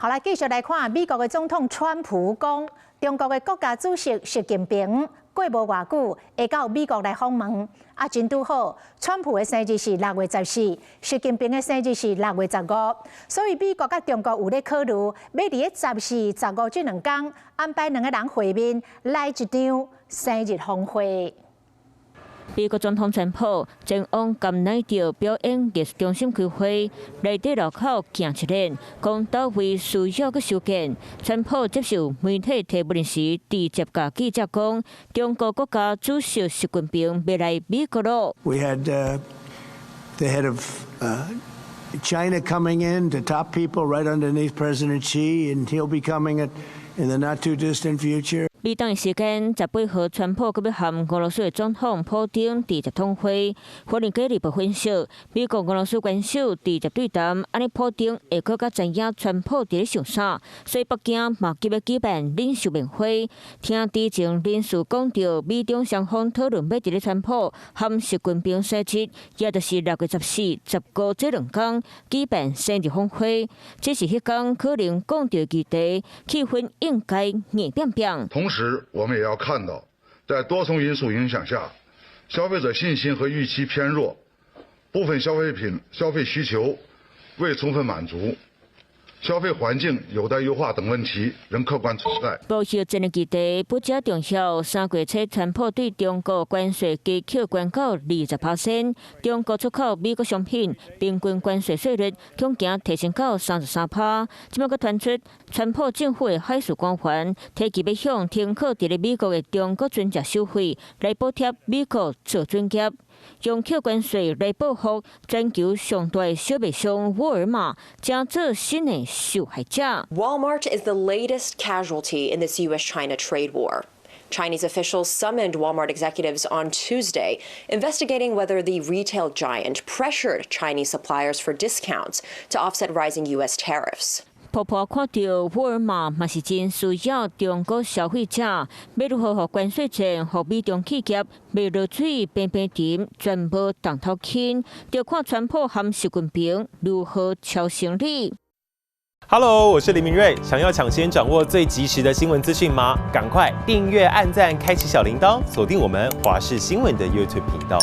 好來，繼續來看美國的總統川普講，中國的國家主席習近平過無偌久會到美國來訪問。啊，真拄好，川普的生日是6月14，習近平的生日是6月15，所以美國佮中國有咧考慮，欲佇咧十四、十五這兩工安排兩个人會面，來一場生日峰會。美國總統川普前往甘乃迪表演藝術中心開會，來佇路口行一輪，講佗位需要閣修建。川普接受媒體提問時，直接共記者講，中國國家主席習近平欲來美國囉。 We had the head of China coming in, the top people right underneath President Xi, and he'll be coming in the not too distant future. 美東時間18號，川普閣欲和俄羅斯的總統普丁直接通話。華爾街日報分析，美國俄羅斯元首直接對談，按呢普丁會閣較知影川普佇咧想啥，所以北京嘛急欲舉辦領袖面會。聽知情人士講著，美中雙方討論欲佇咧川普和習近平生日，也就是6月14、15這兩工舉辦生日峰會。只是彼工可能講著議題，氣氛應該硬拚拚。同時，我們也要看到，在多重因素影響下，消費者信心和預期偏弱，部分消費品消費需求未充分滿足，消費環境有待優化等問題仍客觀存在。貿易戰的議題不只重要，3月初川普對中國關稅加扣關到20%，中國出口美國商品平均關稅稅率恐驚提升到33%。這擺閣傳出川普政府的海事官員提議欲向停靠佇咧美國的中國船隻收費，來補貼美國造船業。用扣關稅來報復全球上大的小賣商沃爾瑪，將做新的受害者。 Walmart is the latest casualty in this U.S.-China trade war. Chinese officials summoned Walmart executives on Tuesday, investigating whether the retail giant pressured Chinese suppliers for discounts to offset rising U.S. tariffs. 婆婆看著沃爾瑪嘛是真需要中國消費者，欲如何予關稅戰予美中企業袂落水平平沉，全無當頭輕，就看川普和習近平如何敲生理。 Hello，我是林明瑞，想要搶先掌握最及時的新聞資訊嗎？趕快訂閱、按讚、開啟小鈴鐺，鎖定我們華視新聞的 YouTube 頻道。